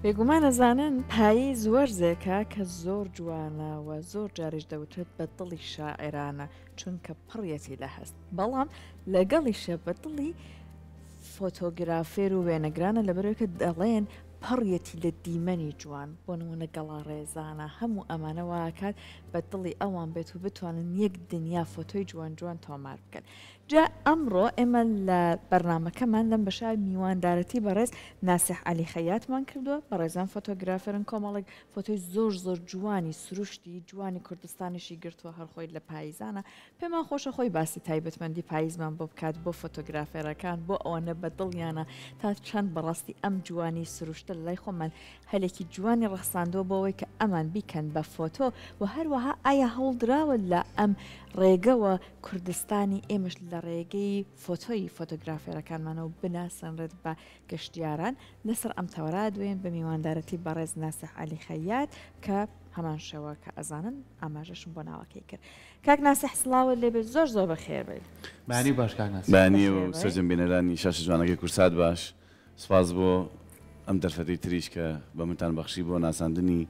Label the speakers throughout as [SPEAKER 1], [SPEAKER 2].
[SPEAKER 1] بێگومان ئەزانن پاییز وەرزێکە کە زۆر جوانە و زۆر جاریش دەوترێت بە دڵی شاعیرانە چونکە پڕیەتی لە هەست بەڵام لەگەڵیشە بە دڵی فۆتۆگرافێر و وێنەگرانە لەبەرەوەی کە دەڵێن پڕیەتی لە دیمەنی جوان بۆ نمونە گەڵاڕێزانە هەموو ئەمانە واکات بە دڵی ئەوان بێت و بتوانن یەک دنیا فۆتۆی جوان جوان تۆمار بکەن جا ئەمڕۆ ئێمە لە بەرنامەکەمان لەم بەشە میواندارەتی بەڕێز ناسیح عەلی خەیاتمان کردووە، بەڕێزان فۆتۆگرافەرن کۆمەڵێک فۆتۆی زۆر زۆر جوانی سروشتی جوانی کوردستانیشی گرتووە هەر خۆی لە پاییزانە پێمان خۆشە خۆی باسی تایبەتمەندی پاییزمان بۆ بکات بۆ فۆتۆگرافێرەکان بۆ ئەوەنە بە دڵیانە تا چەند بەڕاستی ئەم جوانی سروشتە لای خۆمان هەلێکی جوانی ڕەخساندووە بۆ ئەوەی کە ئەمان بیکەن بە فۆتۆ و هەروەها ئایا هەوڵدراوە لە ئەم ڕێگەوە کوردستانی ئێمەش لە ڕێگەی فۆتۆی فۆتۆگرافێرەکانمانەوە بناسێنرێت بە گەشتیاران؟ لەسەر ئەم تەوەرە دوێن بە میواندارەتی بەڕێز ناسح عەلی خەیات کە هەمان شێوە کە ئەزانن ئاماژەشم بۆ ناوەکەی کرد. کاک ناسح سڵاوت لێبێت زۆر زۆر بەخێر بێی.
[SPEAKER 2] بەیانی باش کاک ناسح.
[SPEAKER 3] بەیانی و سەرجەم بینەرانی شاشە جوانەکەی کوردسات باش. سوپاس بۆ ئەم دەرفەتەی تریش کە بە منتان بەخشی بۆ ناساندنی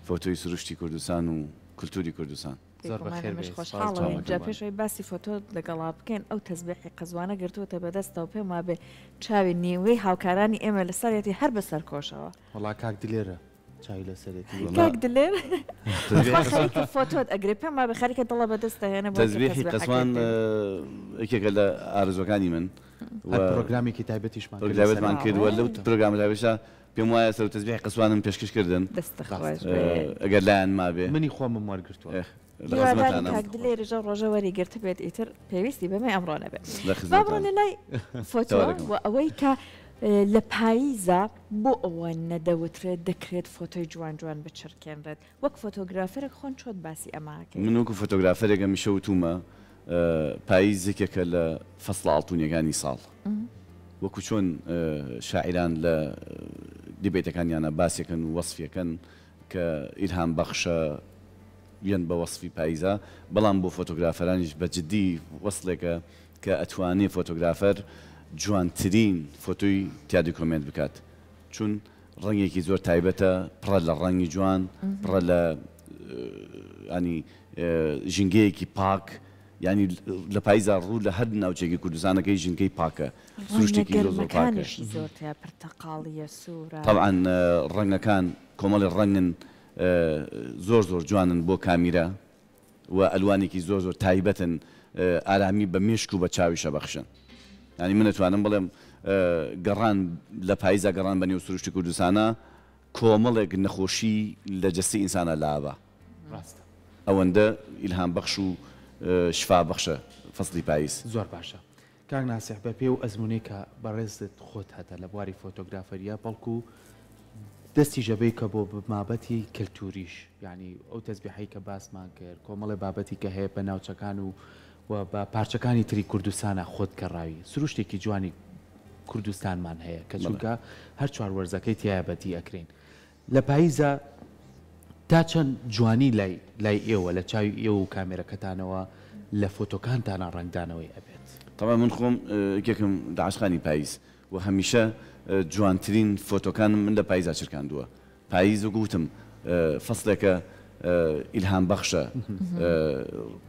[SPEAKER 3] فۆتۆی سروشتی کوردستان و کولتوری کوردستان.
[SPEAKER 2] زۆر
[SPEAKER 1] بێگومان
[SPEAKER 2] بەخێر
[SPEAKER 1] ئێمەش
[SPEAKER 2] بێی سوپاس
[SPEAKER 1] خۆشحاڵەوین. جا
[SPEAKER 2] چاوەکەمان.
[SPEAKER 1] پێش ئەوەی باسی فۆتۆت لەگەڵا بکەین ئەو تەزبێحی قەزوانە گرتووەتە بەدەستەوە پێم وابێ چاوی نیوەی هاوکارانی ئێمە لەسەرێتی هەر بەسەر کۆشەوە.
[SPEAKER 2] وەڵا کاک دلێرە چاوی لەسەرێتی.
[SPEAKER 3] وەڵا
[SPEAKER 1] کاک دلێر
[SPEAKER 3] تەزبێحی
[SPEAKER 1] بەخوا
[SPEAKER 3] قەزوان
[SPEAKER 1] خەریکە فۆتۆت ئەگرێ پێم وابێ خەریکە دڵە بەدەست دەهێنێ بۆ ئەوەی کە
[SPEAKER 3] تەزبێحی
[SPEAKER 1] تەزبێحەکەی
[SPEAKER 3] قەزوان
[SPEAKER 1] پێ
[SPEAKER 3] یەکێکە لە ئارەزووەکانی من و
[SPEAKER 2] هەر پرۆگرامێکی تایبەتیشمان کرد لەسەر
[SPEAKER 3] پرۆگرامێکمان کرد و لەو
[SPEAKER 1] بەڵێ.
[SPEAKER 3] پرۆگرامە تایبەتیشا پێم وایە سەرو تەزبیحی قەسوانم پێشکەش کردن
[SPEAKER 1] دەستت
[SPEAKER 2] ڕاستە.
[SPEAKER 1] خۆش بێ.
[SPEAKER 3] ئەگەر لایان مابێ.
[SPEAKER 2] منی خۆمم وەرگرتووە.
[SPEAKER 3] لە
[SPEAKER 1] هیوادارین
[SPEAKER 3] خزمەتانم.
[SPEAKER 1] کاک دلێریش ئەو ڕۆژە وەری گرتبێت ئیتر پێویستی بەمەی ئەمڕۆ نەبێت.
[SPEAKER 3] لە
[SPEAKER 1] با
[SPEAKER 3] خزمەتانم.
[SPEAKER 1] بڕۆینە لای فۆتۆ
[SPEAKER 3] تەوارەکەم.
[SPEAKER 1] و ئەوەی کە لە پاییزا بۆ ئەوە نەدەوترێت دەکرێت فۆتۆی جوان جوان بچرکێنرێت وەک فۆتۆگرافەرێک خۆن چۆن باسی ئەمە ئەکەی؟
[SPEAKER 3] من وەکو فۆتۆگرافەرێک هەمیشە وتوومە پاییز یەکێکە لە فەسڵە ئاڵتونیەکانی ساڵ. وەکو چۆن شاعیران لە دیبەیتەکانیانا باسیەکەن و وەسفیەکەن کە ئیلهام بەخشە یەن بە وەسفی پاییزا، بەڵام بۆ فۆتۆگرافەرانیش بە جدی وەسڵێکە کە ئەتوانێ فۆتۆگرافەر جوانترین فۆتۆی تیا دیکۆمێنت بکات چون ڕەنگێکی زۆر تایبەتە پڕە لە ڕەنگی جوان پڕە لە ینی ژینگەیەکی پاک یانی لە پاییزا ڕوو لە هەر ناوچەیەکی کوردستانەکەی ژینگەی پاکە
[SPEAKER 1] ڕەنگە
[SPEAKER 3] سروشتێکی زۆر زۆر پاکە.
[SPEAKER 1] گەرمەکانیشی زۆر تیا پرتەقاڵیە سوورە.
[SPEAKER 3] تەبعەن ڕەنگەکان کۆمەڵی ڕەنگن زۆر زۆر جوانن بۆ کامیرا و ئەلوانێکی زۆر زۆر تایبەتن ئارامی بە مێشک و بە چاویش ئەبەخشن یانی من ئەتوانم بڵێم گەڕان لە پاییزا گەڕان بە نێو سروشتی کوردستانا کۆمەڵێک نەخۆشی لە جەستەی ئینسانا لابا.
[SPEAKER 2] ڕاستە.
[SPEAKER 3] ئەوەندە ئیلهام بەخش و شفا بەخشە فەسڵی پایز.
[SPEAKER 2] زۆر باشە کاک ناسیح بە پێی ئەو ئەزموونەی کە بەڕێزت خۆت هەتە لە بواری فۆتۆگرافەریە بەڵکو دەستیش ئەبەی کە بۆ بابەتی کەلتوریش یانی ئەو تەزبیحەی کە باسمان کرد کۆمەڵێ بابەتی کە هەیە بە ناوچەکان و و بە پارچەکانی تری کوردستانا خۆت گەڕاوی سروشتێکی جوانی کوردستانمان هەیە کە چونکە هەر چوار وەرزەکەی تیایا بەدی ئەکرێن لە پاییزا تا چەند جوانی لای لای ئێوە لە چاوی ئێوە و کامێرەکەتانەوە لە فۆتۆکانتانا ڕەنگدانەوەی ئەبێت؟
[SPEAKER 3] تەبعەن من خۆم یەکێکم لە عاشقانی پاییز و هەمیشە جوانترین فۆتۆکانم من لە پاییزا چرکاندووە. پاییز وەک وتم فەسڵێکە ئیلهام بەخشە،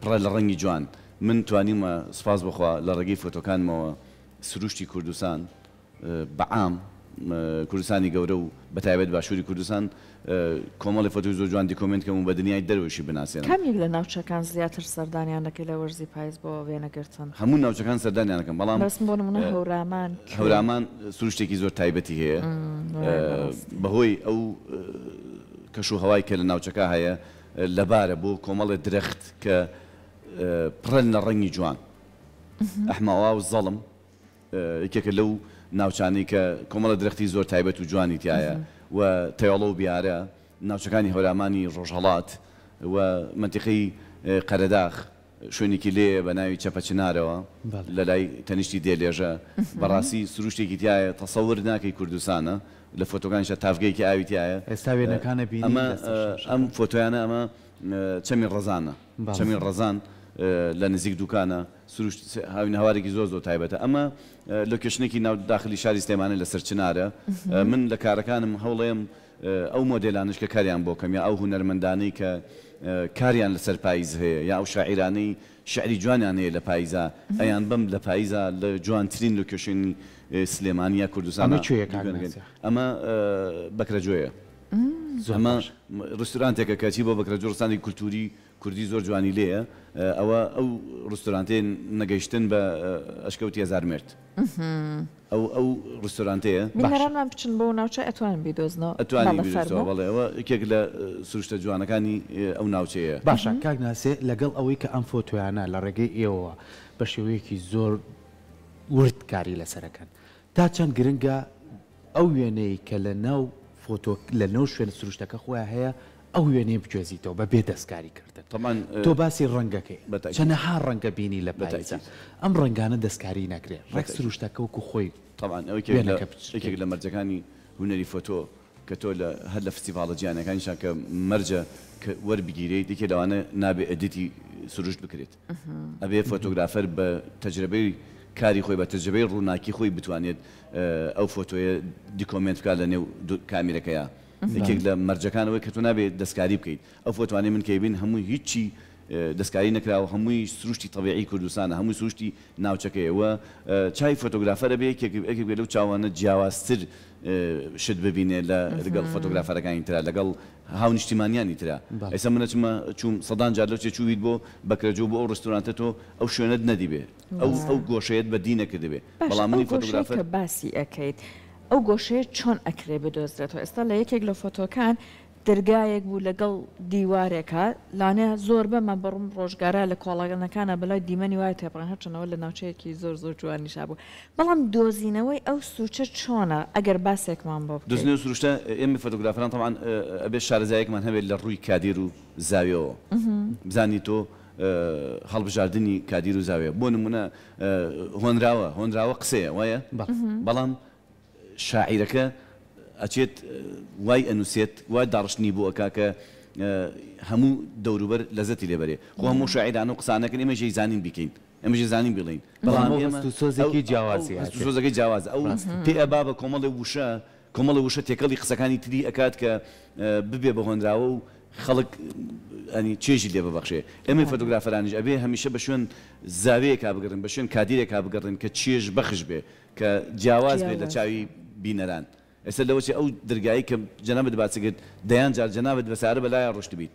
[SPEAKER 3] پڕە لە ڕەنگی جوان. من توانیومە سوپاس بۆ خوا لە ڕێگەی فۆتۆکانمەوە سروشتی کوردستان بە عام کوردستانی گەورە و بە تایبەت باشووری کوردستان کۆمەڵی فۆتۆی زۆر جوان دیکۆمێنت کەم و بە دنیای دەرەوەشی بناسێنم.
[SPEAKER 1] کام یەک لە ناوچەکان زیاتر سەردانیان دەکەی لە وەرزی پایز بۆ وێنەگرتن؟
[SPEAKER 3] هەموو ناوچەکان سەردانیان دەکەم بەڵام
[SPEAKER 1] مەبەستم بۆ نموونە هەورامان کوێ؟
[SPEAKER 3] هەورامان سروشتێکی زۆر تایبەتی هەیە
[SPEAKER 1] وایە بەڕاستی.
[SPEAKER 3] بەهۆی ئەو کەش و هەوای کە لە ناوچەکە هەیە لەبارە بۆ کۆمەڵێ درەخت کە پڕن لە ڕەنگی جوان ئەحمەئاوا و زەڵم یەکێکە لەو ناوچانەی کە کۆمەڵە درەختی زۆر تایبەت و جوانی تیایە و تەیەڵە و بیارە، ناوچەکانی هەورامانی ڕۆژهەڵات و مەنتیقەی قەرەداخ شوێنێکی لێیە بە ناوی چەپە چنارەوە لە لای تەنیشتی دێلێژە بەڕاستی سروشتێکی تیایە تەسەور ناکەی کوردستانە لە فۆتۆکانیشا تاڤگەیەکی ئاوی تیایە
[SPEAKER 2] ئێستا وێنەکانە بینین
[SPEAKER 3] ئەمە
[SPEAKER 2] لەسەر شاشەکە.
[SPEAKER 3] ئەم فۆتۆیانە ئەمە چەمی ڕەزانە چەمی ڕەزان لە نزیک دوکانە سروشت هاوینەهەوارێکی زۆر زۆر تایبەتە ئەمە لۆکێشنێکی ناو داخلی شاری سلێمانی لەسەر چنارە من لە کارەکانم هەوڵێم. ئەو مۆدێلانەش کە کاریان بۆ کەم یا ئەو هونەرمەندانەی کە کاریان لەسەر پایز هەیە یا ئەو شاعیرانەی شعری جوانیان هەیە لە پایزا ئەیان بەم لە پایزا لە جوانترین لۆکێشنی سلێمانی یا کوردستانا
[SPEAKER 2] ئەمە کوێیە کاک
[SPEAKER 3] بیگوێنگەن.
[SPEAKER 2] ناسیح؟
[SPEAKER 3] ئەمە بەکرەجۆیە.
[SPEAKER 2] زۆر
[SPEAKER 3] ئەمە
[SPEAKER 2] باشە.
[SPEAKER 3] ڕیستورانتێکە کە چی بۆ بەکرەجۆ ڕستانی کولتووری کوردی زۆر جوانی لێیە ئەوە ئەو ڕستورانتەیە نەگەیشتن بە ئەشکەوتی هەزارمێرد ئەو ئەو ڕستورانتەیە.
[SPEAKER 2] باشە.
[SPEAKER 1] بینەرانمان بچن بۆ ناوچە ئەتوانن بیدۆزنەوە
[SPEAKER 3] ئەتوانی
[SPEAKER 1] بەڵێ
[SPEAKER 3] بیدۆزیتەوە
[SPEAKER 1] فەرموو.
[SPEAKER 3] بەڵێ ئەوە یەکێک لە سروشتە جوانەکانی ئەو ناوچەیە.
[SPEAKER 2] باشە کاک ناسێ لەگەڵ ئەوەی کە ئەم فۆتۆیانە لە ڕێگەی ئێوەوە بە شێوەیەکی زۆر ورد کاری لەسەر ئەکەن تا چەند گرنگە ئەو وێنەی کە لە ناو فۆتۆ لە ناو شوێنە سروشتەکە خۆیان هەیە ئەو وێنەیە بگوێزیتەوە بە بێ دەستکاری کردن
[SPEAKER 3] تەبعەن
[SPEAKER 2] تۆ باسی ڕەنگەکەی
[SPEAKER 3] بە تەئکید
[SPEAKER 2] چەنەها ڕەنگە بینی لە
[SPEAKER 3] بە
[SPEAKER 2] پایزا
[SPEAKER 3] تەئکید
[SPEAKER 2] ئەم ڕەنگانە دەستکاری نەکرێ
[SPEAKER 3] بە
[SPEAKER 2] ڕێک
[SPEAKER 3] تەئکید
[SPEAKER 2] سروشتەکە وەکو خۆی
[SPEAKER 3] تەبعەن ئەو یەکێک لە
[SPEAKER 2] وێنەکە
[SPEAKER 3] یەکێک
[SPEAKER 2] بچرکێنیت.
[SPEAKER 3] لە مەرجەکانی هونەری فۆتۆ کە تۆ لە هەر لە فستیڤاڵە جیهانیەکانیشا کە مەرجە کە وەربگیرێیت یەکێ لەوانە نابێ edit ی سروشت بکرێت ئەبێ فۆتۆگرافەر بە تەجرەبەی کاری خۆی بە تەجرەبەی ڕووناکی خۆی بتوانێت ئەو فۆتۆیە دیکۆمێنت بکات لە نێو کامیرەکەیا یەکێک لە مەرجەکان ئەوەیە کە تۆ نابێت دەستکاری بکەیت ئەو فۆتۆانەی من کەیبین هەمووی هیچی دەستکاری نەکراوە هەمووی سروشتی تەبیعی کوردستانە هەمووی سروشتی ناوچەکەیە و چاوی فۆتۆگرافەر ئەبێ یەکێک یەکێک بێ لەو چاوانە جیاوازتر شت ببینێ لە لەگەڵ فۆتۆگرافەرەکانی ترا لەگەڵ هاونیشتیمانیانی ترا ئێستا من ئەچمە چووم سەدان جار لەو چێ چوویت بۆ بەکرەجۆ بۆ ئەو ڕێستورانتە تۆ ئەو شوێنەت نەدیبێ ئەو ئەو گۆشەیەت بەدی نەکردبێ
[SPEAKER 1] باشە
[SPEAKER 3] بەڵام
[SPEAKER 1] ئەو
[SPEAKER 3] منی
[SPEAKER 1] گۆشەی
[SPEAKER 3] فۆتۆگرافەر
[SPEAKER 1] کە باسی ئەکەیت ئەو گۆشەیە چۆن ئەکرێ بدۆزرێتەوە ئێستا لە یەکێک لە فۆتۆکان دەرگایەک بوو لەگەڵ دیوارێکا لانەیە زۆربەمان بەڕوم ڕۆژگارا لە کۆڵانەکانا بەلای دیمەنی وایە تێپەڕین هەرچەند ئەوە لە ناوچەیەکی زۆر زۆر جوانیشا بوو بەڵام دۆزینەوەی ئەو سوچە چۆنە ئەگەر باسێکمان بۆ بکەیت؟
[SPEAKER 3] دۆزینەوەی سروشتە ئێمەی فۆتۆگرافەران تەبعەن ئەبێ شارەزایەکمان هەبێت لە ڕووی کادیر و زاویەوە بزانی تۆ هەڵبژاردنی کادیر و زاویە بۆ نمونە هۆنراوە هۆنراوە قسەیە وایە بەڵام شاعیرەکە ئەچێت وای ئەنوسێت وا داڕشتنی بۆ ئەکا کە هەموو دەوروبەر لەزەتی لێ بەرێ خۆ هەموو شاعیرانە و قسانەکەن ئێمەش ئەیزانین بیکەین ئێمەش ئەیزانین بیڵێین
[SPEAKER 2] بەڵام
[SPEAKER 3] بەڵام
[SPEAKER 2] ئەو
[SPEAKER 3] ئێمە
[SPEAKER 2] هەست و
[SPEAKER 3] ئەو
[SPEAKER 2] سۆزێکی
[SPEAKER 3] ئەو
[SPEAKER 2] جیاوازی
[SPEAKER 3] هەست و
[SPEAKER 2] هەبێ
[SPEAKER 3] سۆزەکەی جیاوازە ئەو
[SPEAKER 2] ڕاستە.
[SPEAKER 3] پێ ئەبا بە کۆمەڵێ وشە کۆمەڵێ وشە تێکەڵی قسەکانی تری ئەکات کە ببێ بە هۆنراوە و خەڵک ینی چێژی لێ ببەخشێ ئێمەی فۆتۆگرافەرانیش ئەبێ هەمیشە بە شوێن زاویەیەکا بگەڕێن بە شوێن کادیرێکا بگەڕێن کە چێژ بەخش بێ کە جیاواز بێت لە چاوی بینەران. ئێستا لەوەچێ ئەو درگایەی کە جەنابت باست کرد دەیان جار جەنابت بە سارە بەلایا ڕۆشتبیت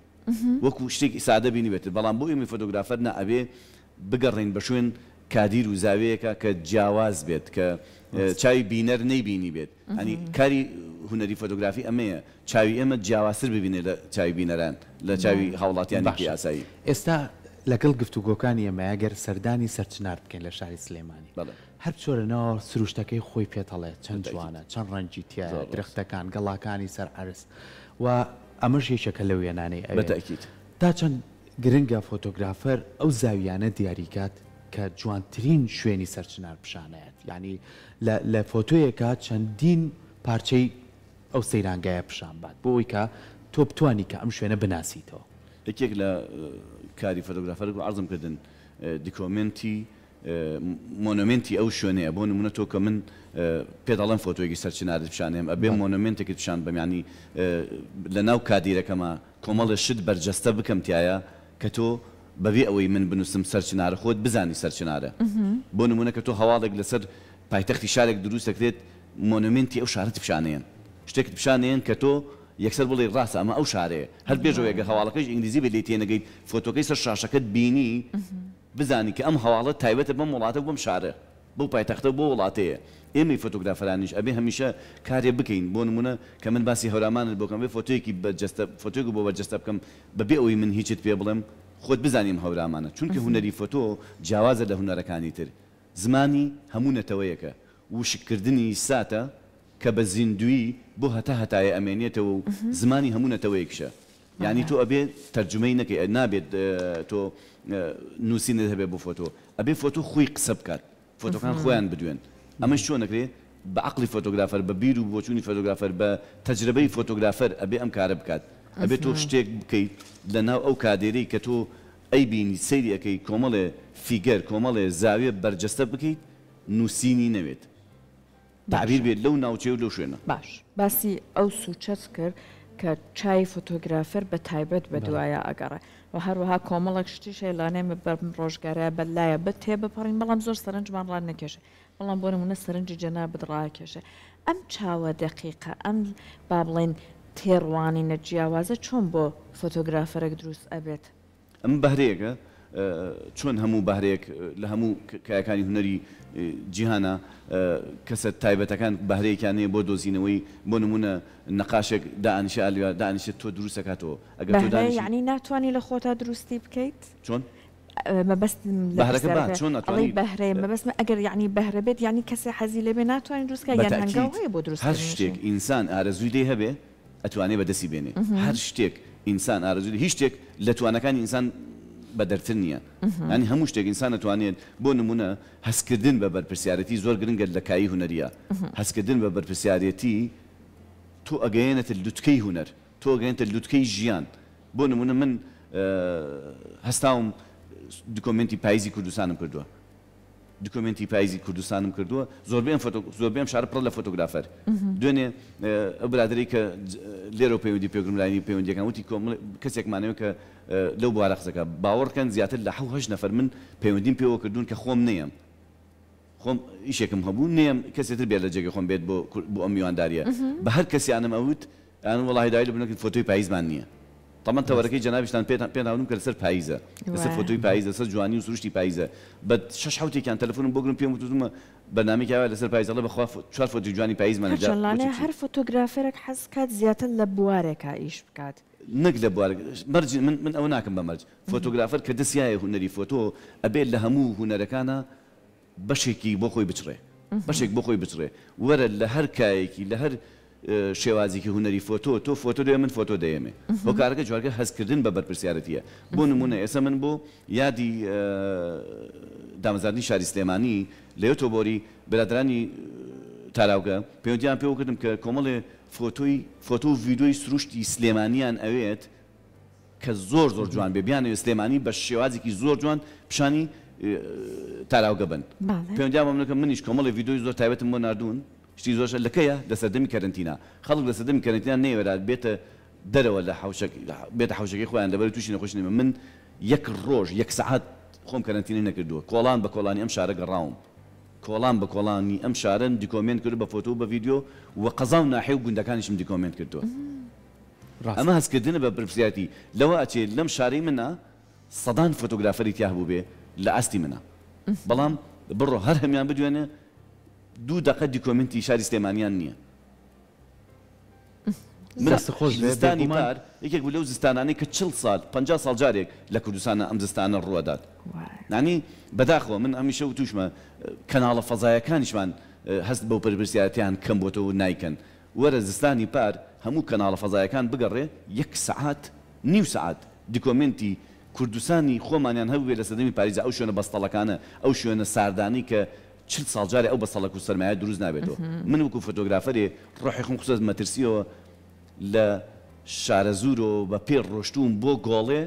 [SPEAKER 3] وەکو شتێکی سادە بینیبێتت بەڵام بۆ ئێمەی فۆتۆگرافەر نا ئەبێ بگەڕێین بە شوێن کادیر و زاویەیەکا کە جیاواز بێت کە چاوی بینەر نەیبینیبێت یانی کاری هونەری فۆتۆگرافی ئەمەیە چاوی ئێمە جیاوازتر ببینێت لە چاوی بینەران لە چاوی هاوڵاتیانی
[SPEAKER 2] باشە
[SPEAKER 3] ئاسایی.
[SPEAKER 2] ئێستا لەگەڵ گفتوگۆکانی ئێمە گەر سەردانی سەرچنار بکەین لە شاری سلێمانی
[SPEAKER 3] بەڵێ.
[SPEAKER 2] هەر بچۆرە ناوە سروشتەکەی خۆی پێت ئەڵێ چەند
[SPEAKER 3] بەتەئکید.
[SPEAKER 2] جوانە چەند ڕەنگی تیایە
[SPEAKER 3] زۆر ڕاست.
[SPEAKER 2] درەختەکان گەڵاکانی سەر عەرز و ئەمەش یەکێکە لەو وێنانەی ئەوێ
[SPEAKER 3] بەتەئکید.
[SPEAKER 2] تا چەند گرنگە فۆتۆگرافەر ئەو زاویانە دیاریکات کە جوانترین شوێنی سەرچنار پیشانەیەت یانی لە لە فۆتۆیەکا چەندین پارچەی ئەو سەیرانگایە پیشان بات بۆ ئەوەی کە تۆ بتوانی کە ئەم شوێنە بناسیتەوە.
[SPEAKER 3] یەکێک لە کاری فۆتۆگرافەر وەکو عەرزم کردن دیکۆمێنتی مۆنۆمێنتی ئەو شوێنەیە بۆ نمونە تۆ کە من پێت ئەڵێم فۆتۆیەکی سەر چنارت پیشانێم ئەبێ مۆنۆمێنتێکت پیشان بەم یانی لە ناو کادیرەکەما کۆمەڵێ شت بەرجەستە بکەم تیایا کە تۆ بەبێ ئەوەی من بنوسم سەر چنارە خۆت بزانی سەر چنارە بۆ نمونە کە تۆ هەواڵێک لەسەر پایتەختی شارێک دروست دەکرێت مۆنۆمێنتی ئەو شارەت پیشانەیەن شتێکت پیشانەیەن کە تۆ یەکسەر بڵێی ڕاستە ئەمە ئەو شارەیە هەر بێژەوەی گەر هەواڵەکەیش ئینگلیزی بێت لێی تێنەگەیت فۆتۆکەی سەر شاشەکەت بینی بزانی کە ئەم هەواڵە تایبەتە بەم وڵاتە و بەم شارە، بەو پایتەختە و بەو وڵاتەیە. ئێمەی فۆتۆگرافەرانیش ئەبێ هەمیشە کارێ بکەین، بۆ نموونە کە من باسی هەورامانت بۆ کەم ئەبێ فۆتۆیەکی بەرجەستە فۆتۆیەکت بۆ بەرجەستە بکەم بەبێ ئەوەی من هیچت پێ بڵێم خۆت بزانی ئەم هەورامانە، چونکە هونەری فۆتۆ جیاوازە لە هونەرەکانی تر. زمانی هەموو نەتەوەیەکە، وشککردنی ساتە کە بە زیندوویی بۆ هەتا هەتایە ئەمێنێتەوە و زمانی هەموو نەتەوەیەکیشە. یانی تۆ ئەبێ تەرجومەی نەکەی نابێت تۆ نوسینت هەبێ بۆ فۆتۆ ئەبێ فۆتۆ خۆی قسە بکات فۆتۆکان خۆیان بدوێن ئەمەش چۆن ئەکرێ بە عەقڵی فۆتۆگرافەر بە بیر و بۆچوونی فۆتۆگرافەر بە تەجرەبەی فۆتۆگرافەر ئەبێ ئەم کارە بکات ئەبێ تۆ شتێک بکەیت لە ناو ئەو کادێرەی کە تۆ ئەیبینی سەیری ئەکەی کۆمەڵێ figure کۆمەڵێ زاویە بەرجەستە بکەیت نوسینی نەوێت. تەعبیر بێت لەو ناوچەیە و لەو شوێنە.
[SPEAKER 1] باش باسی ئەو سوچەت کرد کە چای فۆتۆگرافەر بە تایبەت بە دوایا ئەگەڕێ و هەروەها کۆمەڵێک شتیش هەیە لەوانەیە ئێمە بەم ڕۆژگارەیا بە لایە بە تێبپەڕین بەڵام زۆر سەرنجمان ڕانەکێشێ بەڵام بۆ نموونە سەرنجی جەنابت ڕاکێشێ ئەم چاوە دەقیقە ئەم با بڵێین تێڕوانینە جیاوازە چۆن بۆ فۆتۆگرافەرێک دروست ئەبێت؟
[SPEAKER 3] ئەمە بەهرەیەکە، چۆن هەموو بەهرەیەک لە هەموو کایەکانی هونەری جیهانا کەسە تایبەتەکان بەهرەیەکیان هەیە بۆ دۆزینەوەی، بۆ نموونە نەقاشێک دائەنیشێ ئالویا دائەنیشێت تۆ دروست ئەکاتەوە، ئەگەر تۆ
[SPEAKER 1] بەهرە
[SPEAKER 3] دانیشی.
[SPEAKER 1] یەعنی ناتوانی لە خۆتا دروستی بکەیت؟
[SPEAKER 3] چۆن؟
[SPEAKER 1] مەبەستم لە
[SPEAKER 3] بەهرەکە با
[SPEAKER 1] پرسیارەکە
[SPEAKER 3] چۆن
[SPEAKER 1] ئەڵێی
[SPEAKER 3] ئەتوانی.
[SPEAKER 1] بەهرەیە مەبەستمە ئەگەر یەعنی بەهرە بێت یەعنی کەسێ حەزی لێ بێ ناتوانی دروست کا
[SPEAKER 3] بە
[SPEAKER 1] یان هەنگاو
[SPEAKER 3] تەئکید
[SPEAKER 1] هەیە بۆ
[SPEAKER 3] هەر
[SPEAKER 1] دروستکردنیشی؟
[SPEAKER 3] شتێک ئینسان ئارەزووی لێ هەبێ ئەتوانێ بەدەستی بێنێ هەر شتێک ئینسان ئارەزووی لێ هیچ شتێک لە توانەکانی ئینسان بەدەرتر نییە یانی هەموو شتێک ئینسان ئەتوانێت بۆ نموونە هەستکردن بە بەرپرسیارێتی زۆر گرنگە لە کایی هونەرییا هەستکردن بە بەرپرسیارێتی تۆ ئەگەیەنێتە لوتکەی هونەر تۆ ئەگەیەنێتە لوتکەی ژیان بۆ نموونە من هەستاوم دکۆمێنتی پایزی کوردستانم کردووە دکۆمێنتی پایزی کوردستانم کردووە زۆربەی ئەم فۆتۆ زۆربەی ئەم شارە پڕە لە فۆتۆگرافەر دوێنێ ئەو برادەرەی کە لێرەوە پەیوەندی پێکردم لاینی پەیوەندیەکان وتی کۆمەڵ کەسێکمانەوە کە لەو بوارە قسەکە باوەڕکەن زیاتر لە حەو هەشت نەفەر من پەیوەندیم پێوە کردوون کە خۆم نەیەم خۆم ئیشێکم هەبوو نەیەم کەسێ تر بێت لە جێگەی خۆم بێت بۆ بۆ ئەم میوانداریە بە هەر کەسیانم ئەوت ئەیان وەڵاهی داوای لێبوردن ئەکەین فۆتۆی پاییزمان نییە. تەمەن تەوەرەکەی جەنابیشتان پێتان پێتان وتم کە لەسەر پاییزە لەسەر فۆتۆی پاییزە لەسەر جوانی و سروشتی پاییزە بە شەش حەوتێکیان تەلەفۆنم بۆ گرم پێم وت وتومە بەرنامەیەکی ئاوا لەسەر پاییز ئەڵێ بەخوا چوار فۆتۆی جوانی پاییزمان هەیە جا
[SPEAKER 1] هەرچەند
[SPEAKER 3] بۆچی
[SPEAKER 1] لانەیە
[SPEAKER 3] بچین
[SPEAKER 1] هەر فۆتۆگرافەرێک حەز بکات زیاتر لە بوارێکا ئیش بکات.
[SPEAKER 3] نەک لە بوارێک مەرج من من ئەوە ناکەم بە مەرج فۆتۆگرافەر کە دەسیایە هونەری فۆتۆ ئەبێ لە هەموو هونەرەکانا بەشێکی بۆ خۆی بچڕێ بەشێک بۆ خۆی بچڕێ وەرە لە هەر کایەکی لە هەر شێوازێکی هونەری فۆتۆ تۆ فۆتۆ دەوێ من فۆتۆ دەیەمێ هۆکارەکە جوارگە هەستکردن بە بەرپرسیارەتیە بۆ نمونە ئێستا من بۆ یادی دامەزراندنی شاری سلێمانی لە یۆتۆبۆری برادەرانی تاراوگە پەیوەندیان پێوە کردم کە کۆمەڵێ فۆتۆی فۆتۆ و ڤیدۆی سروشتی سلێمانیان ئەوێت کە زۆر زۆر جوان بێ بیانەوێ سلێمانی بە شێوازێکی زۆر جوان پیشانی تاراوگە بەن پەیوەندیان بە من کرد منیش کۆمەڵێ ڤیدیۆی زۆر تایبەتم بۆ ناردوون شتی زۆر لە کەیە لە سەردەمی کەرەنتینا خەڵک لە سەردەمی کەرەنتینا نەیەوێرا بێتە دەرەوە لە حەوشەک بێتە حەوشەکەی خۆیان لەبەر تووشی نەخۆشی نەبن من یەک ڕۆژ یەک سەعات خۆم کەرەنتینە نەکردووە کۆڵان بە کۆڵانی ئەم شارە گەڕاوم کۆڵان بە کۆڵانی ئەم شارەم دیکۆمێنت کردووە بە فۆتۆ و بە ڤیدیۆ و قەزا و ناحیە و گوندەکانیشم دیکۆمێنت کردووە. ئەمە هەستکردنە بە بەرپرسیارێتی. لەوە ئەچێ لەم شارەی منا سەدان فۆتۆگرافەری تیا هەبووبێ لە ئاستی منا. بەڵام بڕۆ هەر هەموویان بدوێنێ دوو دەقە دیکۆمێنتی شاری سلێمانیان نییە. من
[SPEAKER 2] دەستت خۆش بێ
[SPEAKER 3] زستانی
[SPEAKER 2] بێگومان.
[SPEAKER 3] پار یەکێک بوو لەو زستانانەی کە 40 سال 50 ساڵ جارێک لە کوردستانا ئەم زستانە ڕووئەدات. یانی بەداخەوە من هەمیشە وتوشمە کەناڵە فەزایەکانیشمان هەست بەو بەرپرسیارەتیان کەم بۆتەوە و نایکەن. وەرە زستانی پار هەموو کەناڵە فەزایەکان بگەڕێ یەک سەعات نیو سەعات دیکۆمێنتی کوردستانی خۆمانیان هەبوبێ لە سەردەمی پاریزا ئەو شوێنە بەستەڵەکانە ئەو شوێنە ساردانەی کە 40 ساڵ جارێ ئەو بەستەڵەک و سەرمایە دروست نابێتەوە من وەکو فۆتۆگرافەرێ ڕۆحی خۆم خستە مەترسیەوە لە شارەزوورەوە بە پێ ڕۆشتووم بۆ گۆڵێ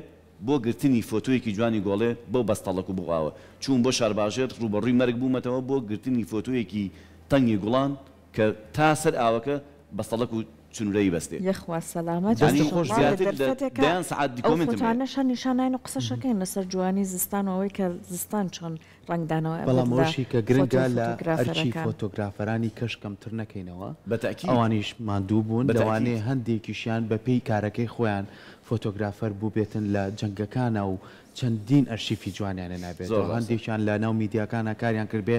[SPEAKER 3] بۆ گرتنی فۆتۆیەکی جوانی گۆڵێ بەو بەستەڵەک و بەو ئاوە چووم بۆ شارباژێر ڕووبەڕووی مەرگ بوومەتەوە بۆ گرتنی فۆتۆیەکی تەنگی گوڵان کە تا سەر ئاوەکە بەستەڵەک و چنورەی بەستێ.
[SPEAKER 1] یەخوا سەلامەت
[SPEAKER 3] یانی
[SPEAKER 2] دەستت خۆش بێ.
[SPEAKER 1] ئینشەڵا لە
[SPEAKER 3] زیاتر لە
[SPEAKER 1] دەرفەتێکا
[SPEAKER 3] دەیان سەعات
[SPEAKER 1] ئەو
[SPEAKER 3] دیکۆمێنتم هەیە.
[SPEAKER 1] فۆتانەش هەر نیشاناین و قسەشەکەین لەسەر جوانی زستان و ئەوەی کە زستان چۆن ڕەنگدانەوەی ئەبێت
[SPEAKER 2] بەڵام
[SPEAKER 1] لە
[SPEAKER 2] ئەوەشی کە
[SPEAKER 1] فۆتۆ
[SPEAKER 2] گرنگە لە ئەرکی
[SPEAKER 1] فۆتۆگرافەرەکان.
[SPEAKER 2] فۆتۆگرافەرانی کەش کەمتر نەکەینەوە،
[SPEAKER 3] بە تەئکید.
[SPEAKER 2] ئەوانیش ماندوو بوون،
[SPEAKER 3] بە تەئکید.
[SPEAKER 2] لەوانەیە هەندێکیشیان بە پێی کارەکەی خۆیان فۆتۆگرافەر بووبێتن لە جەنگەکانا و چەندین ئەرشیفی جوانیان
[SPEAKER 3] زۆر
[SPEAKER 2] هێنابێتەوە،
[SPEAKER 3] ڕاستە.
[SPEAKER 2] هەندێکیان لە ناو میدیاکانا کاریان کردبێ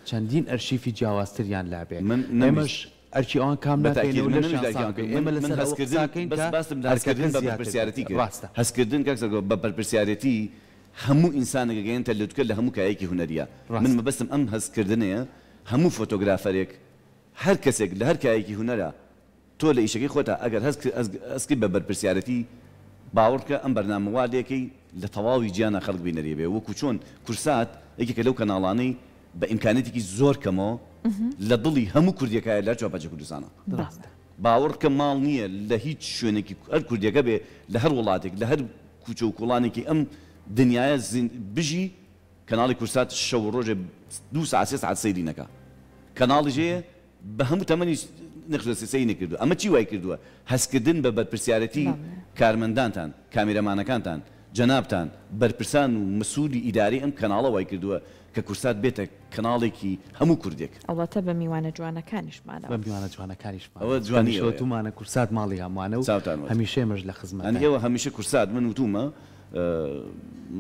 [SPEAKER 2] چەندین ئەرشیفی جیاوازتریان لابێ
[SPEAKER 3] من
[SPEAKER 2] ئێمەش
[SPEAKER 3] نەمویست
[SPEAKER 2] ئەرکی ئەوان کام
[SPEAKER 3] بە تەئکید
[SPEAKER 2] ناکەینەوە
[SPEAKER 3] من
[SPEAKER 2] لەشیان
[SPEAKER 3] نەمویست ئەرکی
[SPEAKER 2] ساغ
[SPEAKER 3] ئەوان
[SPEAKER 2] بکەین
[SPEAKER 3] کەم من
[SPEAKER 2] ئێمە
[SPEAKER 3] من
[SPEAKER 2] لەسەر ئەوە
[SPEAKER 3] هەستکردن
[SPEAKER 2] قساکەین
[SPEAKER 3] بەس
[SPEAKER 2] کە
[SPEAKER 3] باسم لە
[SPEAKER 2] ئەرکەکە
[SPEAKER 3] هەستکردن بە
[SPEAKER 2] زیاتر بێت
[SPEAKER 3] بەرپرسیارەتی کرد
[SPEAKER 2] ڕاستە.
[SPEAKER 3] هەستکردن کاک سەرکەوت بە بەرپرسیارەتی هەموو ئینسانێک ئەگەیەنتە لوتکە لە هەموو کایەکی هونەرییا من
[SPEAKER 2] ڕاستە.
[SPEAKER 3] مەبەستم ئەم هەستکردنەیە هەموو فۆتۆگرافەرێک هەر کەسێک لە هەر کایەکی هونەرا تۆ لە ئیشەکەی خۆتا ئەگەر هەست کرد بە بەرپرسیارەتی باوەڕ بکە ئەم بەرنامە وا لێکەی لە تەواوی جیانا خەڵک بینەری بێ وەکو چۆن کورسات یەکێکە لەو کەناڵانەی بە ئیمکانیەتێکی زۆر کەمەوە لە دڵی هەموو کوردێکایە لە هەر چوار پارچەی کوردستانا باوەڕ بکە ماڵ نییە لە هیچ شوێنێکی هەر کوردێکە بێ لە هەر وڵاتێک لە هەر کوچە و کوڵانێکی ئەم دنیایە بژی کەناڵی کورسات شەو و ڕۆژێ دوو سەعات سێ سەعات سەیری نەکا کەناڵیش هەیە. بە هەموو تەمەنی نەخشە سەیری نەکردووە. ئەمە چی وای کردووە؟ هەستکردن بە بەرپرسیارێتی کارمەندانتان، کامیرەمانەکانتان، جەنابتان، بەرپرسان و مسولی ئیدارەی ئەم کەناڵە وای کردووە کە کورسات بێتە کەناڵێکی هەموو کوردێک.
[SPEAKER 1] ئەڵبەتە بە میوانە جوانەکانیشمانەوە.
[SPEAKER 2] بە میوانە جوانەکانیشمانەوە.
[SPEAKER 3] ئەوە جوانی
[SPEAKER 2] هەمیشە
[SPEAKER 3] ئەوەیە.
[SPEAKER 2] وتومانە کورسات ماڵی هەمووانە و
[SPEAKER 3] چاوتان وەچ.
[SPEAKER 2] هەمیشە ئێمەش لە
[SPEAKER 3] یانی
[SPEAKER 2] خزمەتاین.
[SPEAKER 3] ئێوە هەمیشە کورسات من وتومە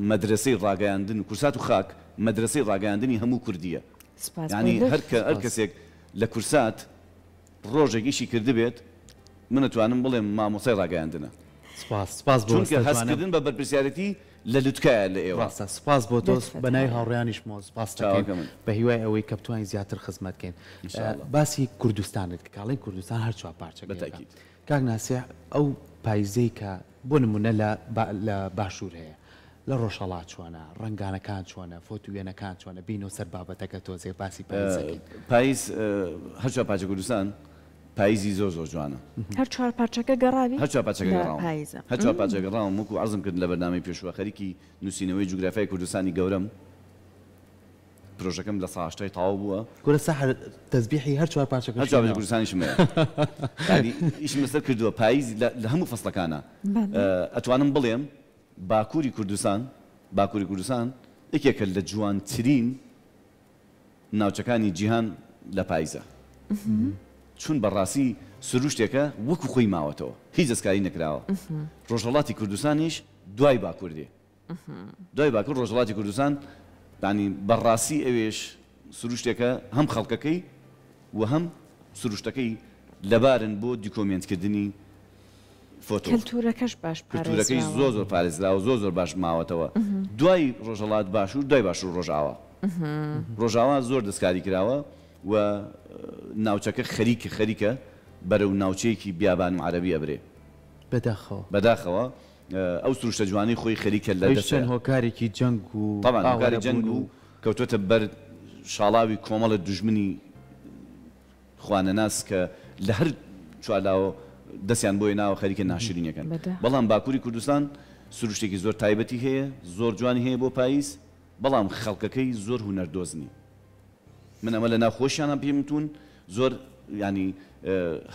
[SPEAKER 3] مەدرەسەی ڕاگەیاندن و کورسات و خاک مەدرەسەی ڕاگەیاندنی هەموو کوردیە.
[SPEAKER 1] سپاس بۆ
[SPEAKER 3] یانی هەر
[SPEAKER 1] لوتفت.
[SPEAKER 3] کە هەر
[SPEAKER 2] سپاس.
[SPEAKER 3] کەسێک لە کورسات ڕۆژێک ئیشی کردبێت من ئەتوانم بڵێم مامۆستای ڕاگەیاندنە.
[SPEAKER 2] سپاس سپاس بۆ
[SPEAKER 3] چونکە
[SPEAKER 2] هەستە
[SPEAKER 3] هەست
[SPEAKER 2] جوانە.
[SPEAKER 3] کردن بە بەرپرسیارێتی لە لوتکایە لە ئێوە.
[SPEAKER 2] ڕاستە سپاس بۆ تۆ
[SPEAKER 1] لوتفت
[SPEAKER 2] بە ناوی
[SPEAKER 1] هەیە.
[SPEAKER 2] هاوڕێیانیشمەوە سپاست دەکەین
[SPEAKER 3] چاوەکەمن.
[SPEAKER 2] بە هیوای ئەوەی کە بتوانین زیاتر خزمەت کەین.
[SPEAKER 3] ان شاء اللە.
[SPEAKER 2] باسی کوردستانت کرد کاڵێن کوردستان هەر چوار پارچەکەی
[SPEAKER 3] بە
[SPEAKER 2] ئەکا.
[SPEAKER 3] تاکید.
[SPEAKER 2] کاک ناسیح ئەو پایزەی کە بۆ نمونە لە لە باشوور هەیە لە ڕۆژهەڵات چۆنە ڕەنگانەکان چۆنە فۆت و وێنەکان چۆنە بینەوە سەر بابەتەکە تۆزێ باسی پایزەکەین.
[SPEAKER 3] پایز هەر چوار پارچە کوردستان پایزی زۆر زۆر جوانە.
[SPEAKER 1] هەر چوار پارچەکە گەڕاوی؟
[SPEAKER 3] هەر چوار پارچەکە
[SPEAKER 1] لە
[SPEAKER 3] گەڕاوم.
[SPEAKER 1] پایزە.
[SPEAKER 3] هەر چوار پارچە گەڕاوم وەکو عەرزم کرد لە بەرنامەی پێشووە خەریکی نووسینەوەی جوگرافیای کوردستانی گەورەم. پرۆژەکەم لە سا هەشتای تەواو بووە.
[SPEAKER 2] کورە سەحەر تەزبیحی هەر چوار پارچەکەشی
[SPEAKER 3] هەر چوار پارچە
[SPEAKER 2] ناوە.
[SPEAKER 3] کوردستانیشم هەیە. یانی ئیشم لەسەر کردووە پاییز لە هەموو فەسڵەکانا. ئەتوانم بڵێم باکووری کوردستان باکووری کوردستان یەکێکە لە جوانترین ناوچەکانی جیهان لە پاییزا. چون بەڕاستی سروشتێکە وەکو خۆی ماوەتەوە هیچ دەستکاری نەکراوە. ڕۆژهەڵاتی کوردستانیش دوای باکوور دێ. دوای باکور ڕۆژهەڵاتی کوردستان یانی بەڕاستی ئەوێش سروشتێکە هەم خەڵکەکەی و هەم سروشتەکەی لەبارن بۆ دیکۆمێنت کردنی فۆتۆ.
[SPEAKER 1] کەلتورەکەش باش
[SPEAKER 3] کلتورەکەی
[SPEAKER 1] پارێزراوە.
[SPEAKER 3] زۆر زۆر پارێزراوە زۆر زۆر باش ماوەتەوە. دوای ڕۆژهەڵات باشور دوای باشور ڕۆژئاوا. ڕۆژئاوا زۆر دەستکاری کراوە و ناوچەکە خەریکە خەریکە بەرەو ناوچەیەکی بیابان و عەرەبی ئەبرێ.
[SPEAKER 2] بەداخەوە.
[SPEAKER 3] بەداخەوە ئەو سروشتە جوانەی خۆی خەریکە لە
[SPEAKER 2] ئەویش
[SPEAKER 3] دەست
[SPEAKER 2] چەند هۆکارێکی جەنگ و
[SPEAKER 3] تەبعەن هۆکاری
[SPEAKER 2] ئاوارە
[SPEAKER 3] جەنگ
[SPEAKER 2] بوون
[SPEAKER 3] و
[SPEAKER 2] و.
[SPEAKER 3] کەوتۆتە بەر شاڵاوی کۆمەڵە دوژمنی خوانەناس کە لە هەر چوارلاوە دەستیان بۆی ناوە خەریکە ناشرینیەکەن.
[SPEAKER 1] بەداخەوە.
[SPEAKER 3] بەڵام باکوری کوردستان سروشتێکی زۆر تایبەتی هەیە، زۆر جوانی هەیە بۆ پاییز، بەڵام خەڵکەکەی زۆر هونەردۆز نین. من ئەمە لە ناو خۆشیانا پێم وتوون زۆر یانی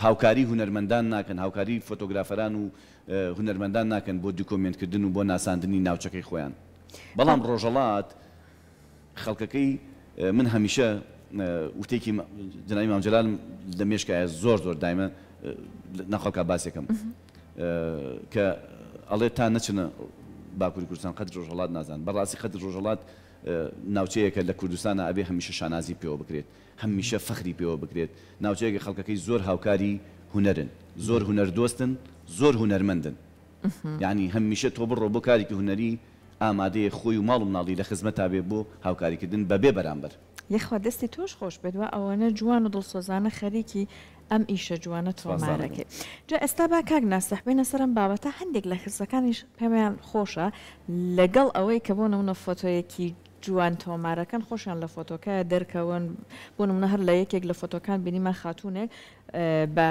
[SPEAKER 3] هاوکاری هونەرمەندان ناکەن، هاوکاری فۆتۆگرافەران و هونەرمەندان ناکەن بۆ دیکۆمێنت کردن و بۆ ناساندنی ناوچەکەی خۆیان. بەڵام ڕۆژەڵات خەڵکەکەی من هەمیشە وتەیەکی جەنابی مام جەلالم لە مێشکایە زۆر زۆر دایمە ناو خەڵکا باسێکم کە ئەڵێ تا نەچنە باکووری کوردستان قەدر ڕۆژهەڵات نازان. بەڕاستی قەدر ڕۆژهەڵات ناوچەیەکە لە کوردستانا ئەبێ هەمیشە شانازی پێوە بکرێت، هەمیشە فەخری پێوە بکرێت، ناوچەیەکە خەڵکەکەی زۆر هاوکاری هونەرن، زۆر هونەردۆستن، زۆر هونەرمەندن، یانی هەمیشە تۆ بڕۆ بۆ کارێکی هونەری ئامادەیە خۆی و ماڵ و مناڵی لە خزمەتا بێ بۆ هاوکاریکردن بەبێ بەرامبەر.
[SPEAKER 1] یەخوا دەستی تۆش خۆش بێت وا ئەوەنە جوان و دڵسۆزانە خەریکی ئەم ئیشە جوانە
[SPEAKER 3] سپاس دانەکەم.
[SPEAKER 1] تۆمارەکەی. جا ئێستا با کاک ناسح بێینە سەر ئەم بابەتە هەندێک لە کەسەکانیش پێیان خۆشە لەگەڵ ئەوەی کە بۆ نمونە فۆتۆیەکی جوان تۆمارەکەن خۆشیان لە فۆتۆکە دەرکەون بۆ نمونە هەر لە یەکێک لە فۆتۆکان بینیمان خاتونێک بە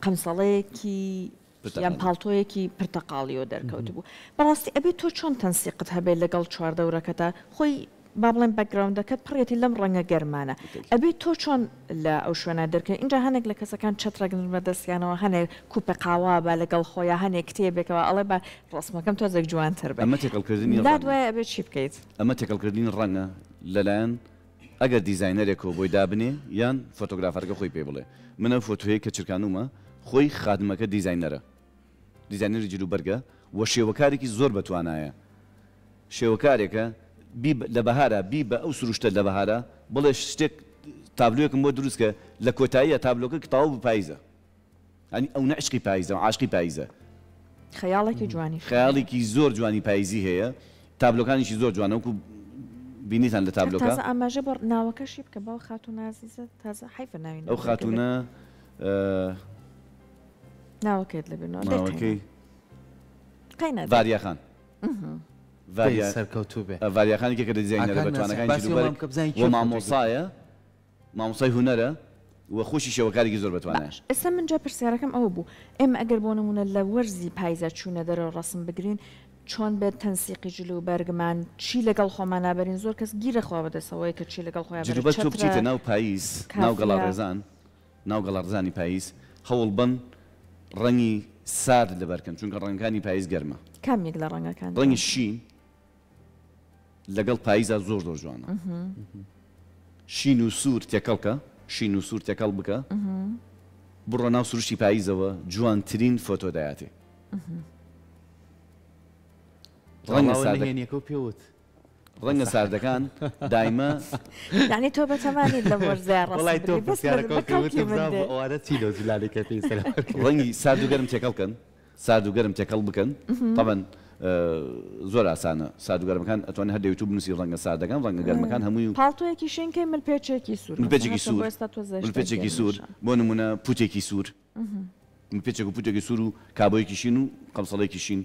[SPEAKER 1] قەمسەڵەیەکی یان
[SPEAKER 3] پرتەقاڵی.
[SPEAKER 1] پاڵتۆیەکی پرتەقاڵیەوە دەرکەوتبوو. بەڕاستی ئەبێت تۆ چۆن تەنسیقت هەبێت لەگەڵ چواردەورەکەتا خۆی با بڵێم باکگراوندەکەت پڕیەتی لەم ڕەنگە گەرمانە ئەبێت تۆ چۆن لە ئەو شوێنە دەرکەوی ئینجا هەنێک لە کەسەکان چەترەک بە دەستیانەوە هەنێک کوپێ قاوە بە لەگەڵ خۆیا هەنێک کتێبێکەوە ئەڵێ با ڕەسمەکەم تۆزێک جوانتر بێ
[SPEAKER 3] ئەمە تێکەڵکردنی
[SPEAKER 1] لات
[SPEAKER 3] ڕەنگە.
[SPEAKER 1] وایە ئەبێت چی بکەیت؟
[SPEAKER 3] ئەمە تێکەڵکردنی ڕەنگە لەلایەن ئەگەر دیزاینەرێکەوە بۆی دابنێ یان فۆتۆگرافەرەکە خۆی پێی بڵێ من ئەو فۆتۆیەی کە چرکانومە خۆی خادمەکە دیزاینەرە دیزاینەری جلوبەرگە و شێوەکارێکی زۆر بەتوانایە شێوەکارێکە بی لە بەهارا بی بە ئەو سروشتە لە بەهارا بڵێ شتێک تابلۆیەکم بۆ دروست کە لە کۆتاییە تابلۆکە کە تەواو بوو پایزە یانی ئەونە عشقی پایزە و عاشقی پایزە.
[SPEAKER 1] خەیاڵێکی جوانیشی هەیە.
[SPEAKER 3] خەیاڵێکی زۆر جوانی پایزی هەیە تابلۆکانیشی زۆر جوانە وەکو بینیتان لە
[SPEAKER 1] هەر
[SPEAKER 3] تابلۆکە.
[SPEAKER 1] تازە ئاماژە بۆ ناوەکەشی بکە بەو خاتوونە ئازیزە تازە حەیفە ناوی
[SPEAKER 3] ئەو
[SPEAKER 1] نەبێت.
[SPEAKER 3] خاتوونە
[SPEAKER 1] ناوەکەیت لەبیر نەوە دەی قەینا.
[SPEAKER 3] ناوەکەی
[SPEAKER 1] قەینا دەی.
[SPEAKER 3] ڤاریا خان. ڤاریا
[SPEAKER 2] سەرکەوتوو بێ.
[SPEAKER 3] ڤاریا خان یەکێکە لە دیزاینەرە
[SPEAKER 2] ئاکان ناسیح
[SPEAKER 3] بەتوانەکانی
[SPEAKER 2] باسی
[SPEAKER 3] جلوبەرگ
[SPEAKER 2] وەڵام بکە بزانین
[SPEAKER 3] و
[SPEAKER 2] کێ فۆتۆی گرتووە.
[SPEAKER 3] مامۆسایە مامۆستای هونەرە و خۆشی شێوەکارێکی زۆر بەتوانایە.
[SPEAKER 1] باش ئێستا من جا پرسیارەکەم ئەوە بوو ئێمە ئەگەر بۆ نموونە لە وەرزی پایزا چووینە دەرەوە ڕەسم بگرین چۆن بێت تەنسیقی جل و بەرگمان چی لەگەڵ خۆمانا بەرین زۆر کەس گیرە خوا بەدەستەوەی کە چی لەگەڵ خۆیان بەرێت
[SPEAKER 3] جلوبەرگ تۆ
[SPEAKER 1] چەترە
[SPEAKER 3] بچیتە ناو پاییز ناو
[SPEAKER 1] کافیە.
[SPEAKER 3] گەڵاڕێزان ناو گەڵاڕێزانی پاییز هەوڵ بەن ڕەنگی سارد لەبەر کەن چونکە ڕەنگەکانی پاییز گەرمە.
[SPEAKER 1] کام یەک لە ڕەنگەکان
[SPEAKER 3] ڕەنگی
[SPEAKER 1] جوانە؟
[SPEAKER 3] شین لەگەڵ پاییزا زۆر زۆر جوانە. شین و سوور تێکەڵ کە، شین و سوور تێکەڵ بکە بڕۆ ناو سروشتی پاییزەوە جوانترین فۆتۆ دایاتێ. ڕەنگە
[SPEAKER 2] سادە
[SPEAKER 3] نهێنیەکەو
[SPEAKER 2] پێ وت.
[SPEAKER 3] ڕەنگە ساردەکان دایمە.
[SPEAKER 1] یەعنی تۆ بەتەمانیت لەم وەرزەیا ڕەسم
[SPEAKER 2] وەڵای تۆ
[SPEAKER 1] بکەی بەس
[SPEAKER 2] پرسیارەکەو
[SPEAKER 1] بە
[SPEAKER 2] پێ
[SPEAKER 1] کەڵکی
[SPEAKER 2] وتم
[SPEAKER 1] من
[SPEAKER 2] زام
[SPEAKER 1] دێ.
[SPEAKER 2] بۆ ئەوانە چین ئەو جلانەی کە پێی سەر وەرگرت.
[SPEAKER 3] ڕەنگی سارد و گەرم تێکەڵ کەن سارد و گەرم تێکەڵ بکەن تەبعەن زۆر ئاسانە سارد و گەرمەکان ئەتوانی هەر لە یوتوب بنوسی ڕەنگە ساردەکان ڕەنگە گەرمەکان هەمووی
[SPEAKER 1] پاڵتۆیەکی شین کەی ملپێچێکی سوور مەسەن
[SPEAKER 3] ملپێچێکی
[SPEAKER 1] هەرچەند بۆ
[SPEAKER 3] سوور
[SPEAKER 1] ئێستا تۆزێ شتە
[SPEAKER 3] ملپێچێکی سوور
[SPEAKER 1] گەرمیشە.
[SPEAKER 3] بۆ نمونە پوتێکی سوور پێچێک و پوتێکی سوور و کابۆیەکی شین و قەمسەڵێکی شین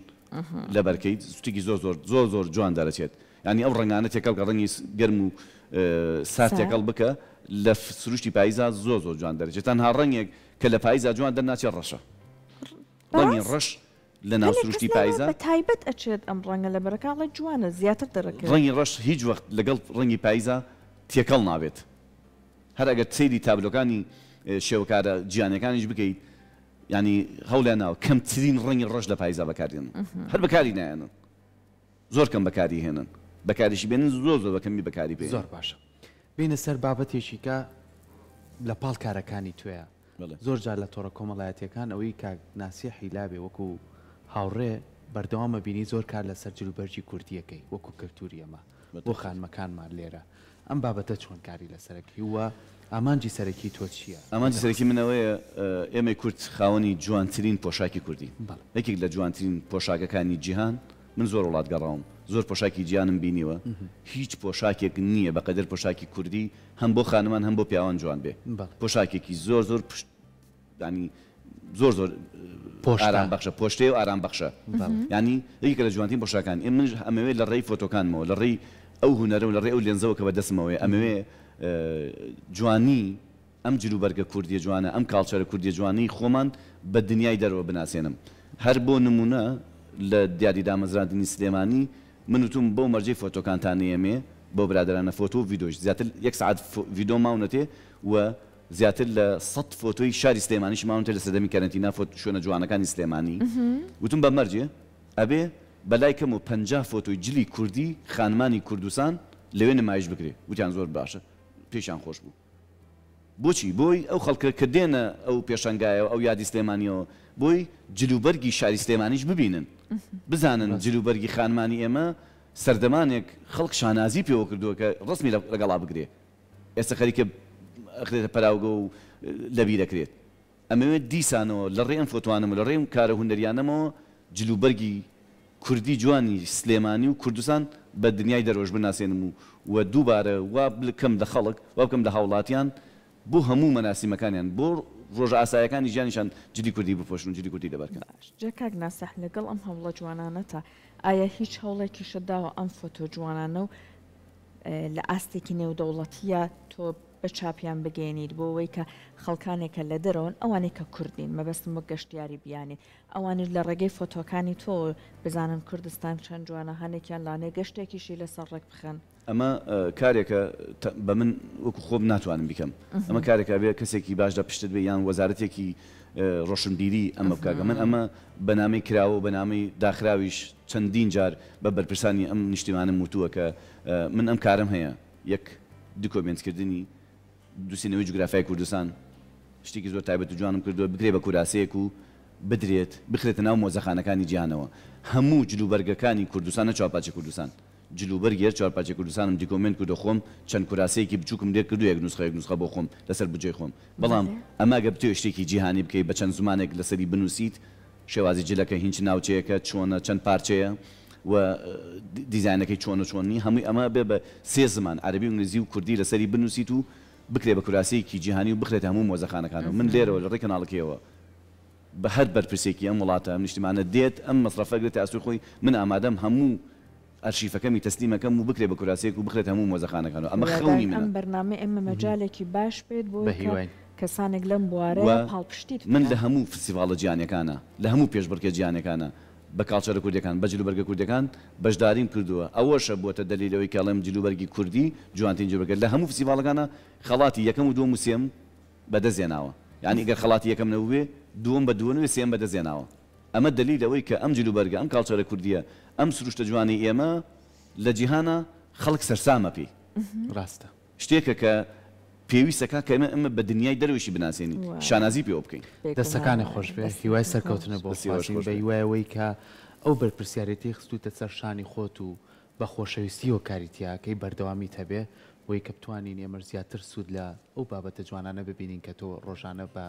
[SPEAKER 3] لەبەر کەیت شتێکی زۆر زۆر زۆر زۆر جوان دەرەچێت یانی ئەو ڕەنگانە تێکەڵ کە ڕەنگی گەرم و سارد تێکەڵ بکە لە سروشتی پاییزا زۆر زۆر جوان دەرەچێت تەنها ڕەنگێک کە لە پاییزا جوان دەرناچێت ڕەشە ڕەنگی ڕەش لە ناو سروشتی پاییزا
[SPEAKER 1] بە تایبەت ئەچێت ئەم ڕەنگە لەبەرەکە ئەڵێ جوانە زیاتر دەرەکەوێت
[SPEAKER 3] ڕەنگی ڕەش هیچ وەخت لەگەڵ ڕەنگی پاییزا تێکەڵ نابێت هەر ئەگەر سەیری تابلۆکانی شێوەکارە جیهانیەکانیش بکەیت یانی هەوڵیان ناوە کەمترین ڕەنگی ڕەش لە پایزا بەکاردێنن هەر بەکاری نایەنن زۆر کەم بەکاری هێنن بەکاریشی بێنن زۆر زۆر بەکەمی بەکاری بێنن.
[SPEAKER 2] زۆر باشە بێینە سەر بابەتێکی کە لە پاڵ کارەکانی تۆیە زۆر جار لە تۆڕە کۆمەڵایەتیەکان ئەوەی کاک ناسیحی لابێ وەکو هاوڕێ بەردەوام ئەبینی زۆر کار لەسەر جلوبەرگی کوردیەکەی وەکو کەلتوری ئەمە بۆ خانمەکانمان لێرە ئەم بابەتە چۆن کاری لەسەرەکەی و ئامانجی سەرەکی تۆ چییە؟
[SPEAKER 3] ئامانجی سەرەکی من ئەوەیە ئێمەی کورد خاوەنی جوانترین پۆشاکی کوردین، یەکێک لە جوانترین پۆشاکەکانی جیهان، من زۆر وڵات گەڕاوم زۆر پۆشاکی جیهانم بینیوە، هیچ پۆشاکێک نییە بەقەدەر پۆشاکی کوردی هەم بۆ خانمان هەم بۆ پیاوان جوان بێ، پۆشاکێکی زۆر زۆر یانی زۆر زۆر ئارام بەخشە پۆشتەیە و ئارام بەخشە یانی یەکێکە لە جوانترین پۆشاکان ئێ منیش ئەمەوێ لە ڕێی فۆتۆکانمەوە لە ڕێی ئەو هونەرە و لە ڕێی ئەو لێنزەوە کە بەدەستمەوەیە ئەمەوێ جوانی ئەم جلوبەرگە کوردیە جوانە ئەم culture ە کوردیە جوانەی خۆمان بە دنیای دەرەوە بناسێنم هەر بۆ نمونە لە دیاری دامەزراندنی سلێمانی من وتوم بەو مەرجەی فۆتۆکانتان نەیەمێ بۆ برادەرانە فۆتۆ و ڤیدۆیش زیاتر یەک سەعات ڤیدۆ ماونەتێ و زیاتر لە سەت فۆتۆی شاری سلێمانیش ماونەتێ لە سەردەمی کەرەنتینا فۆت شوێنە جوانەکانی سلێمانی وتم بە مەرجێ ئەبێ بە لای کەمەوە 50 فۆتۆی جلی کوردی خانمانی کوردستان لەوێ نمایش بکرێ وتیان زۆر باشە پێشیان خۆش بوو بۆچی بۆی ئەو خەڵکە کە دێنە ئەو پێشەنگایەوە ئەو یادی سلێمانیەوە بۆی جلوبەرگی شاری سلێمانیش ببینن بزانن جلوبەرگی خانمانی ئێمە سەردەمانێک خەڵک شانازی پێوە کردووە کە ڕەسمی لەگەڵا بگرێ ئێستا خەریکە ئەخرێتە پەراوگە و لەبیر ئەکرێت. ئەمەوێت دیسانەوە لە ڕێی ئەم فۆتۆانەم و لە ڕێی ئەم کارە هونەریانەمەوە جلوبەرگی کوردی جوانی سلێمانی و کوردستان بە دنیای دەرەوەش بناسێنم و و دووبارە وا بکەم لە خەڵک، وا بکەم لە هاوڵاتیان بۆ هەموو مەراسیمەکانیان، بۆ ڕۆژە ئاسایەکانی ژیانیشان جلی کوردی بپۆشن و جلی کوردی لەبەر کەن.
[SPEAKER 1] باش جا کاک ناسح لەگەڵ ئەم هەوڵە جوانانەتا ئایا هیچ هەوڵێکیشت داوە ئەم فۆتۆ جوانانە و لە ئاستێکی نێودەوڵەتییا تۆ بە چاپیان بگەیەنیت بۆ ئەوەی کە خەڵکانێک کە لە دەرەوەن ئەوانەی کە کورد نین مەبەستم وەک گەشتیاری بیانی ئەوانیش لە ڕێگەی فۆتۆکانی تۆوە بزانن کوردستان چەند جوانە هەنێکیان لانەیە گەشتێکیشی لەسەر ڕێک بخەن.
[SPEAKER 3] ئەمە کارێکە بە من وەکو خۆم ناتوانم بیکەم ئەمە کارێکە ئەبێ کەسێکی باش لە پشتت بێ یان وەزارەتێکی ڕۆشنبیری ئەمە بکا کە من ئەمە بە نامەی کراوە و بە نامەی داخراویش چەندین جار بە بەرپرسانی ئەم نیشتیمانەم وتووە کە من ئەم کارەم هەیە یەک دیکۆمێنت کردنی دوسینەوەی جوگرافیای کوردستان شتێکی زۆر تایبەت و جوانم کردووە بکرێ بە کوراسەیەک و بدرێت بخرێتە ناو مۆزەخانەکانی جیهانەوە هەموو جلوبەرگەکانی کوردستان نە چوارپارچەی کوردستان جلوبەرگی هەر چوارپارچەی کوردستانم دیکۆمێنت کردووە خۆم چەند کوراسەیەکی بچووکم لێ کردووە یەک نوسخە یەک نوسخە بۆ خۆم لەسەر بودجەی خۆم بەڵام ئەمە گەر بتەوێت شتێکی جیهانی بکەیت بە چەند زمانێک لەسەری بنووسیت شێوازی جلەکە هین چ ناوچەیەکە چۆنە چەند پارچەیە و دیزاینەکەی چۆنە چۆن نیە هەمووی ئەمە ئەبێ بە سێ زمان عەرەبی و ئینگلیزی و کوردی لەسەری بنووسیت و بکرێ بە کوراسەیەکی جیهانی و بخرێتە هەموو مۆزەخانەکانەوە من لێرەوە لە ڕێی کەناڵەکەیەوە بە هەر بەرپرسێکی ئەم وڵاتە ئەم نیشتیمانە دێت ئەم مەسرەفە ئەگرێتە ئەستۆی خۆی من ئامادەم هەموو ئەرشیفەکەمی تەسلیم ئەکەم و بکرێ بە کوراسەیەک و بخرێتە هەموو مۆزەخانەکانەوە ئەمە خەونی
[SPEAKER 1] هیوادارین
[SPEAKER 3] منە.
[SPEAKER 1] ئەم بەرنامەی ئێمە مەجالێکی باش بێت بۆ
[SPEAKER 2] بە
[SPEAKER 1] کە
[SPEAKER 2] هیواین.
[SPEAKER 1] کەسانێک لەم
[SPEAKER 3] و
[SPEAKER 1] بوارەیە پاڵپشتیت
[SPEAKER 3] من لە
[SPEAKER 1] بکەن.
[SPEAKER 3] هەموو فستیڤاڵە جیهانیەکانا لە هەموو پێشبڕکێ جیهانیەکانا. بە culture ە کوردیەکان، بە جلوبەرگە کوردیەکان بەشداریم کردووە، ئەوەشە بووەتە دەلیل ئەوەی کە ئەڵێم جلوبەرگی کوردی جوانترین جلوبەرگە لە هەموو فستیڤاڵەکانا خەڵاتی یەکەم و دووەم و سێم بەدەست هێناوە یانی گەر خەڵاتی یەکەم نەبووبێ دووەم بە دووەم و سێیەم بەدەست هێناوە ئەمە دەلیل ئەوەی کە ئەم جلوبەرگە ئەم culture ە کوردیە ئەم سروشتە جوانەی ئێمە لە جیهانا خەڵک سەرسامە پێی.
[SPEAKER 2] ڕاستە.
[SPEAKER 3] شتێکە کە پێویستە کا کە ئێمە بە دنیای دەرەوەیشی بناسێنین، شانازی پێوە بکەین.
[SPEAKER 2] دەستەکانت خۆش بێ، هیوای سەرکەوتنت بۆ خوازین، بە هیوای ئەوەی کە ئەو بەرپرسیارێتیەی خستووتە سەر شانی خۆت و بە خۆشەویستیەوە کاری تیا ئەکەی بەردەوامیت هەبێ بۆی کە بتوانین ئێمەش زیاتر سوود لە ئەو بابەتە جوانانە ببینین کە تۆ ڕۆژانە بە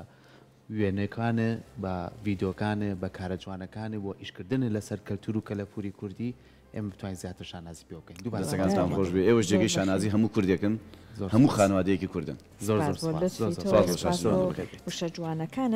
[SPEAKER 2] وێنەکانت، بە ڤیدۆکانت، بە کارە جوانەکانت و ئیشکردنت لەسەر کەلتور و کەلەپوری کوردی ئێمە بتوانین زیاتر شانازی پێوە بکەین. دووبارە سوپاس
[SPEAKER 3] دەستەکانتان
[SPEAKER 2] بۆ
[SPEAKER 3] خۆش بێ ئێوەش جێگەی شانازی هەموو کوردێکن
[SPEAKER 2] زۆر
[SPEAKER 3] هەموو
[SPEAKER 2] سوپاس.
[SPEAKER 3] خانەوادەیەکی کوردن.
[SPEAKER 2] زۆر زۆر
[SPEAKER 1] سوپاس بۆ
[SPEAKER 2] سوپاس.
[SPEAKER 1] لوتفی
[SPEAKER 2] زۆر زۆر
[SPEAKER 1] تۆ،
[SPEAKER 2] سوپاس.
[SPEAKER 1] سوپاس
[SPEAKER 3] زۆر
[SPEAKER 1] بۆ
[SPEAKER 3] بەخێر بێیت.
[SPEAKER 1] وشە جوانەکانت.